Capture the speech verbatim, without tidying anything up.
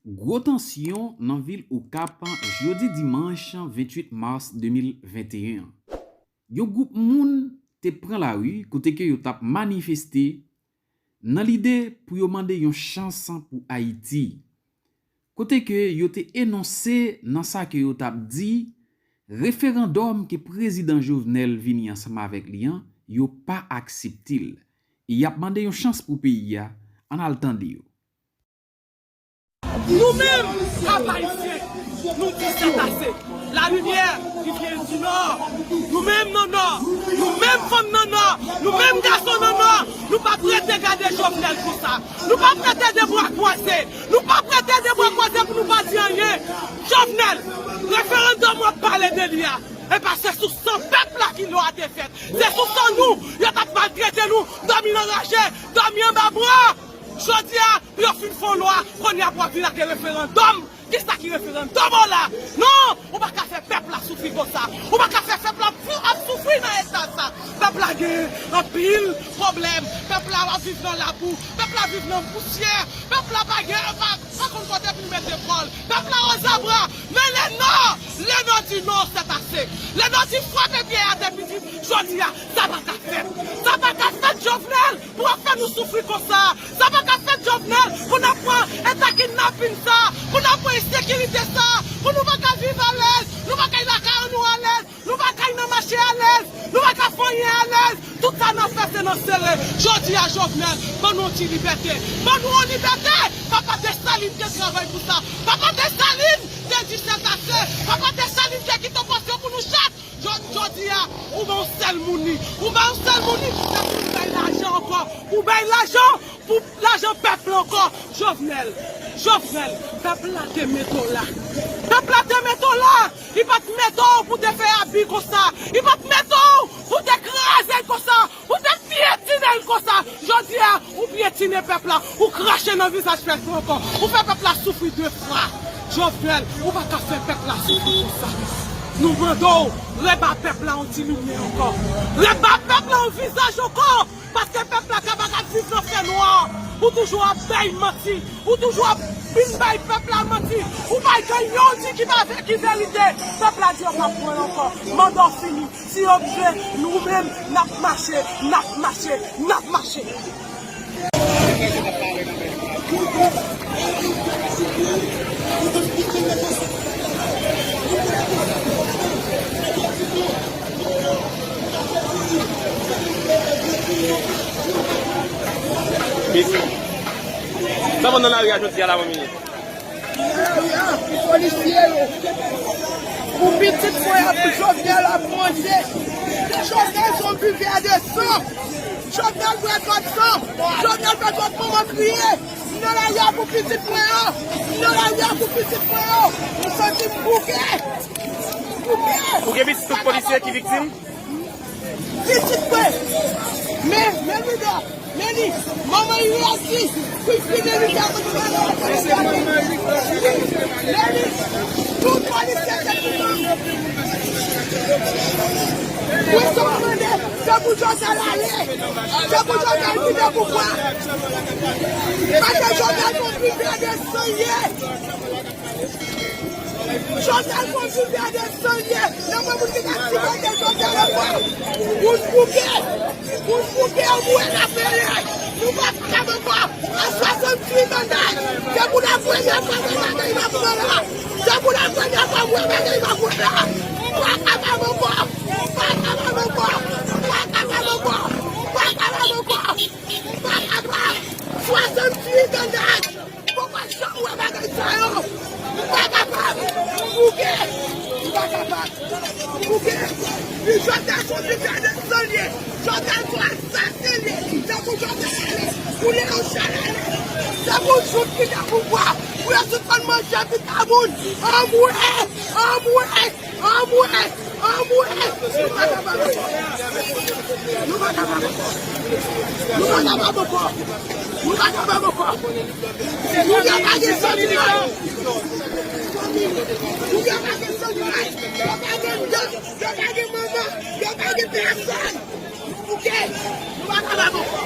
Gwo tansyon nan vil Okap jodi dimanch venntuit mas de mil venteyen an. Yon gwoup moun te pran lari kote ke yo t ap manifeste nan lide pou yo mande yon chans pou Ayiti. Kote ke yo te enonse nan sa ke yo t ap di, referandòm ke prezidan Jovenel vini ansanm avèk li an, yo pa aksepte l. E y ap mande yon chans pou peyi a, ann al tande yo. Nou menm, Kap Ayisyen, nou di sètase. Lalimiè ki vyen di Nò. Nou menm nan Nò. Nou menm fanm nan Nò. Nou menm gason nan Nò. Nou p ap rete gade Jovenel konsa. Nou p ap rete de bra kwaze. Nou p ap rete de bra kwaze pou nou pa di anyen. Jovenel, referandòm w ap pale de li a. Enben, se sou san pèp la ke lwa a te fèt. Se sou san nou, yo t ap maltrete nou, dòmi nan raje, dòmi anba bwa. Jodi a, pou yo fin fè yon lwa, kounye a pou w ap vin ak referandòm. Kisa ki referandòm w la? Non, ou pa ka fè pèp la soufri konsa. Ou pa ka fè pèp la pou ap soufri nan eta sa. Pèp la gen anpil pwoblèm. Pèp la ap viv nan labou. Pèp la viv nan pousyè. Pèp la pa gen, pa, pa konn kote pou l mete kò l. Pèp la ozabra. Men lè Nò, lè Nò di non, sètase. Lè Nò di frape pye a, depi di jodi a, sa pa ka fèt. Sa pa ka fèt, Jovenel, pou w ap fè nou soufri konsa. Sa pa ka fèt, Jovenel, pou n ap pran eta kidnapin sa, pou n ap pran ensekirite sa, pou nou pa ka viv alèz, nou pa ka lakay nou alèz, nou pa ka nan mache alèz, nou pa ka fè anyen alèz. Tout sa n ap fè se nan sere. Jodi a, Jovenel, ban nou yon ti libète. Ban nou yon libète. Papa Desalin te travay pou sa. Papa Desalin te di sètase. Papa Desalin te kite yon pòsyon pou nou chak. Jò-, jodi a, ou ba yon sèl moun li. Ou ba yon sèl moun li. Se pou nou bay lajan ankò. Ou bay lajan pou lajan pèp la ankò. Jovenel, Jovenel, pèp la te mete w la. Pèp la te mete w la. Li pa t mete w pou te fè abi konsa. Li pa t mete w pou te kraze l konsa. Ou te pyetine l konsa. Jodi a, ou pyetine pèp la. Ou krache nan vizaj pèp la ankò. Ou fè pèp la soufri de fwa. Jovenel, ou pa ka fè pèp la soufri konsa. Nou mande w, reba pèp la yon ti limyè ankò. Reba pèp la yon vizaj ankò. Paske pèp la ka pa ka viv nan fènwa. Ou toujou ap bay manti. Ou toujou ap vin bay pèp la manti. Ou bay gen yon di ki pa vè-, ki verite. Pèp la di yo p ap pran l ankò. Manda w fini. Si yo vle, nou menm, n ap mache, n ap mache, n ap mache. Sa bon nan lari a jodi a la, manmi? Nan lari a, pou polisye yo. Pou pitit mwen an, Jovenel ap manje. Jovenel se yon buveur de sang. Jovenel bwè twòp san. Jovenel fè twòp manman kriye. M nan lari a pou pitit mwen an. M nan lari a pou pitit mwen an. M santi m bouke. M bouke. Ou gen pitit tout polisye ki viktim? Pitit mwen. Men, men Lwido. Men li. Manman li resi. Wi, wi, men li. Men li. Tout polisye se pou mwen. Wi, sa mwen mande. Se pou Jovenel ale. Se pou Jovenel kite pouvwa. Paske Jovenel se yon buveur de sang li ye. Jovenel se yon buveur de sang li ye. Nan mwen moun ki ka sipote Jovenel ankò. Moun bouke. Moun bouke, ou mouri nan peye. Nou pa kapab ankò. An swasanntuit an daj. Se pou la premyè fwa m wè bagay m ap pran la. Se pou la premyè fwa m wè bagay m ap pran la. M pa kapab ankò. M pa kapab ankò. M pa kapab ankò. M pa kapab ankò. M pa kapab. Swasanntuit an daj. M poko janm wè bagay sa yo. M pa kapab. M bouke. M pa kapab. M bouke. Li Jovenel se yon buveur de sang li ye. Jovenel se yon asasen li ye. Se pou Jovenel ale. Pou Léon Charles ale. Se pou jout kite pouvwa. Pou yo tout konn manje pita moun. Anmwe! Anmwe! Anmwe! Anmwe! Nou pa kapab ankò. Nou pa kapab ankò. Nou pa kapab ankò. Nou pa kapab ankò. Moun yo pa gen santiman. Moun yo pa gen santiman. Yo pa gen dan. Yo pa gen manman. Yo pa gen pèsòn. Bouke. Nou pa kapab ankò.